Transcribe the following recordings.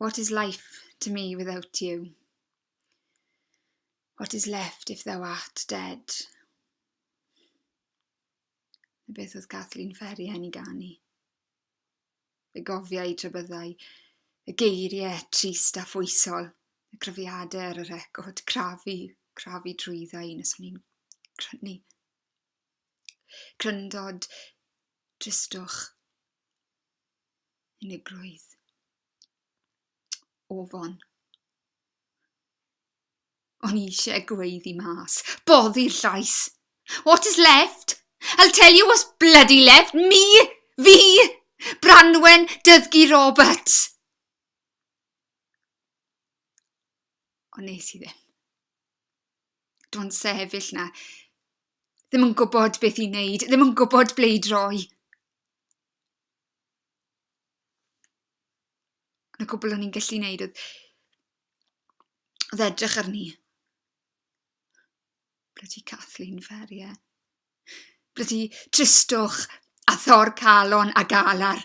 What is life to me without you? What is left if thou art dead? Na beth oedd Kathleen Ferry yn ei ganu. Fe gofia i tra byddai y geiriau trist a phwysol, y crafiadau ar y record, crafu, crafu drwydda i nes o'n i'n crynu. Cryndod, tristwch, unigrwydd, ofon. O'n i eisiau gweiddi mas, boddi'r llais. What is left? I'll tell you what's bloody left. Me! Fi! Branwen Dyddgu Roberts! Ond nes i ddim. Dwi'n sefyll na. Ddim yn gwybod beth i wneud, ddim yn gwybod ble i droi. Ond y cwbl o'n i'n gallu wneud oedd, oedd edrych arni. Bloody Kathleen Ferrier. Bloody tristwch a thor calon a galar.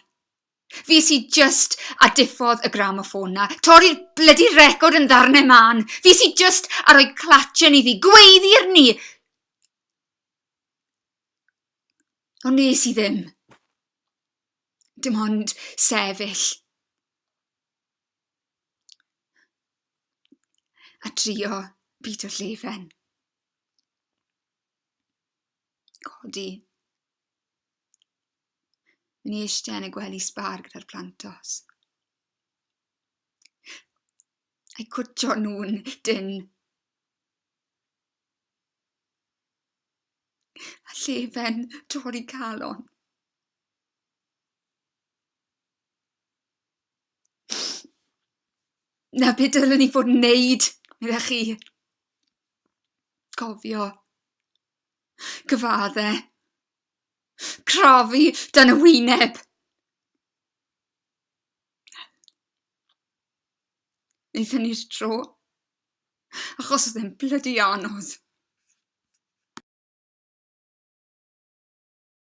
Fi sy just a diffodd y gramoffôn na, torri'r bloody record yn ddarnau mân. Fi sy just a rhoi clatchen iddi, gweiddi arni. Ond nes i ddim. Dim ond sefyll. A trio byd o llefen. Codi. Mynd i eistedd yn y gwely sbar gyda'r plantos. A'i cwtio nhw'n dyn. A llefen torri calon. Na be dylen ni fod yn neud, meddech chi. Cofio. Cyfadde. Crafu dan y wyneb. Wnaethon ni'r tro. Achos oedd e'n blydi anodd.